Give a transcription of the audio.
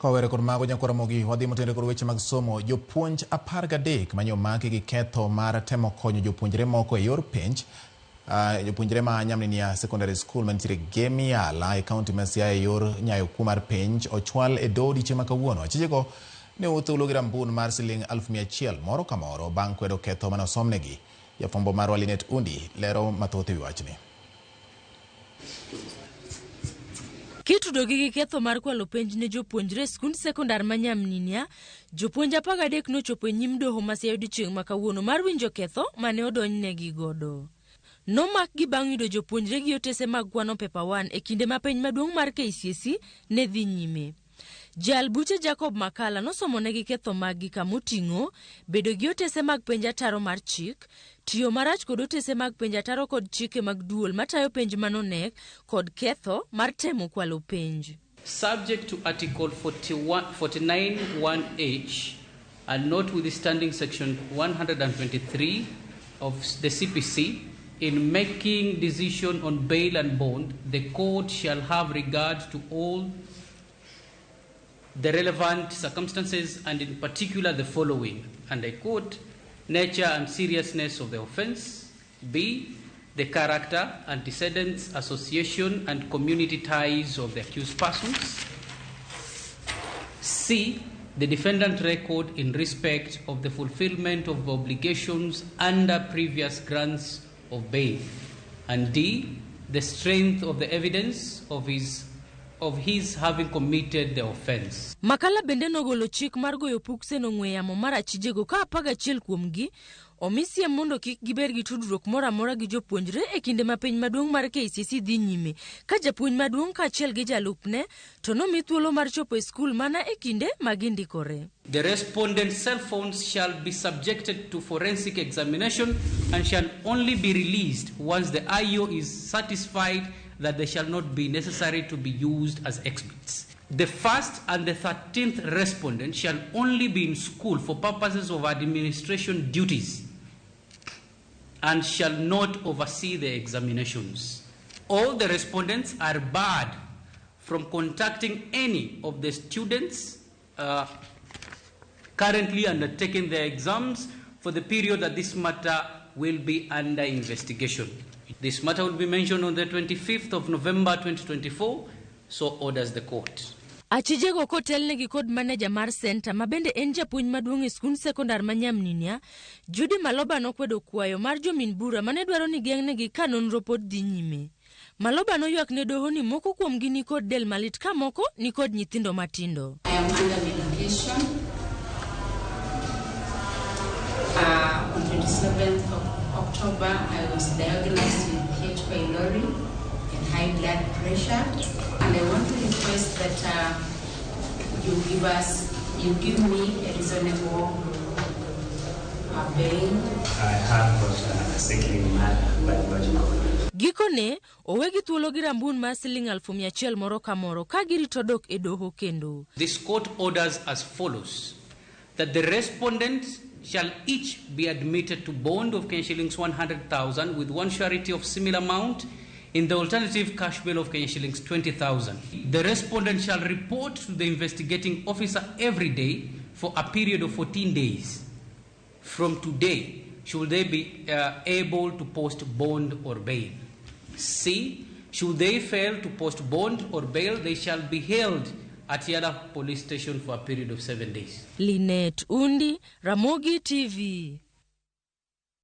Kowere kod mago nyakwar Ramogi, wadhi motenore kod weche mag somo. Jopuonj 13 manye omaki gi ketho mar temo konyo jopuonjre moko e yor penj. Jopuonjre ma Nyamninia Secondary School mantiere Gemi Yala e kaunti ma Siaya e yor nyayo kuo mar penj ochwal e doho odiechieng' ma kawuono. Achijego ne owuotho gi rambun mar siling 100,000 moro ka moro bang' kwedo ketho mane osomnegi. Jafwambo marwa Linet Undi lero mathoth e wi wachni. Kitudogi gi ketho mar kwalo penj ne jopuonjre e skund sekondar ma Nyamninia, jopuonj 13 nochopo e nyim doho ma Siaya odiechieng' ma kawuono mar winjo ketho mane odonjnegi godo. Nomakgi bang' yudo jopuonjre gi otese mag kwano paper 1 e kinde ma penj maduong' mar KCSE ne dhi nyime. Jal buche Jacob Makala nosomonegi ketho maggi kamoting'o bedo gi otese mag penj ataro mar chik, tiyo marach kod otese mag penj ataro kod chike mag duol matayo penj manonek kod ketho mar temo kwalo penj. Subject to Article 49(1)H and notwithstanding Section 123 of the CPC, in making decision on bail and bond, the court shall have regard to all the relevant circumstances and in particular the following, and I quote, nature and seriousness of the offense, B, the character, antecedents, association and community ties of the accused persons, C, the defendant record in respect of the fulfillment of obligations under previous grants of bail, and D, the strength of the evidence of his having committed the offense. Makala bende nogolo chik mar goyo puksen ong'we yamo mar achijego ka 11 kuomgi omi siem mondo kik gibed gi tudruok moro amora gi jopuonjre e kinde ma penj maduong' mar KCSE dhi nyime, ka japuonj maduong' kaachiel gi jalupne to nomi thuolo mar chopo e skul mana e kinde ma gindikore. The respondent's cell phones shall be subjected to forensic examination and shall only be released once the IO is satisfied that they shall not be necessary to be used as exhibits. The first and the 13th respondent shall only be in school for purposes of administration duties and shall not oversee the examinations. All the respondents are barred from contacting any of the students currently undertaking their exams for the period that this matter will be under investigation. This matter will be mentioned on the 25th of November 2024, so orders the court. Achijego kotelnegi kod maneja mar senta ma bende en japuonj maduong' e skund sekondar ma Nyamninia, Judy Maloba nokwedo kwayo mar jomin bura mane dwaro ni geng'negi ka nonro pod dhi nyime. Maloba noywak ne doho ni moko kuomgi ni kod del malit ka moko ni kod nyithindo matindo. I am under medication. On 27th of October, I was diagnosed with H. pylori and high blood pressure, and I want to request that you give me a reasonable bail. I have got a sickling mother, biological. Gikone, owegi thuolo gi rambun mar siling 100,000 moro ka moro ka girito dok e doho kendo. This court orders as follows, that the respondents shall each be admitted to bond of Kenya shillings 100,000 with one surety of similar amount in the alternative cash bail of Kenya shillings 20,000. The respondent shall report to the investigating officer every day for a period of 14 days. From today, should they be able to post bond or bail. C, should they fail to post bond or bail, they shall be held at Yala Police Station for a period of 7 days. Linet Undi, Ramogi TV.